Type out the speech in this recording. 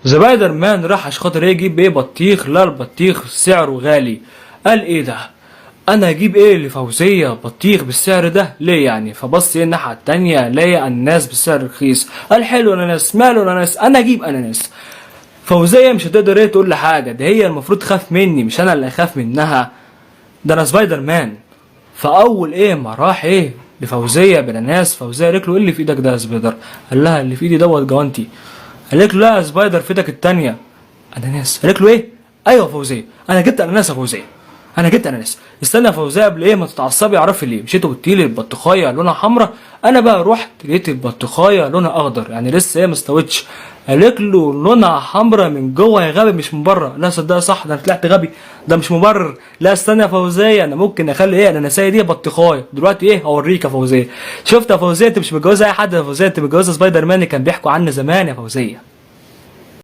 سبايدر مان راح عشان خاطر ايه؟ يجيب ايه؟ بطيخ. لا البطيخ سعره غالي. قال ايه ده؟ انا اجيب ايه لفوزية بطيخ بالسعر ده ليه يعني؟ فبص ايه الناحية التانية، لقى اناناس بالسعر رخيص. قال حلو اناناس، ماله اناناس، انا اجيب اناناس. فوزية مش هتقدر ايه تقول لي حاجة، ده هي المفروض تخاف مني مش انا اللي اخاف منها، ده انا سبايدر مان. فاول ايه ما راح ايه لفوزية بالاناناس، فوزية قالت له ايه اللي في ايدك ده يا سبايدر؟ قال لها اللي في ايدي دوت جوانتي. قالت له لا يا سبايدر، في ايدك التانية اناناس. قالت له ايه؟ ايوه يا فوزية، انا جبت اناناس يا فوزية، انا جبت اناناس. استنى يا فوزية قبل ايه ما تتعصبي اعرفي ليه. مشيت وقلت لي البطيخايه لونها حمراء، انا بقى رحت لقيت البطيخايه لونها اخضر، يعني لسه ايه ما استوتش. قالت له لونها حمراء من جوه يا غبي مش من بره. لا صدق صح، ده انا طلعت غبي، ده مش مبرر. لا استنى يا فوزيه، انا ممكن اخلي ايه الاناناسيه دي بطيخايه دلوقتي. ايه هوريك يا فوزيه. شفت يا فوزيه، انت مش متجوزة اي حد يا فوزيه، انت متجوزة سبايدر مان اللي كان بيحكوا عنه زمان يا فوزيه.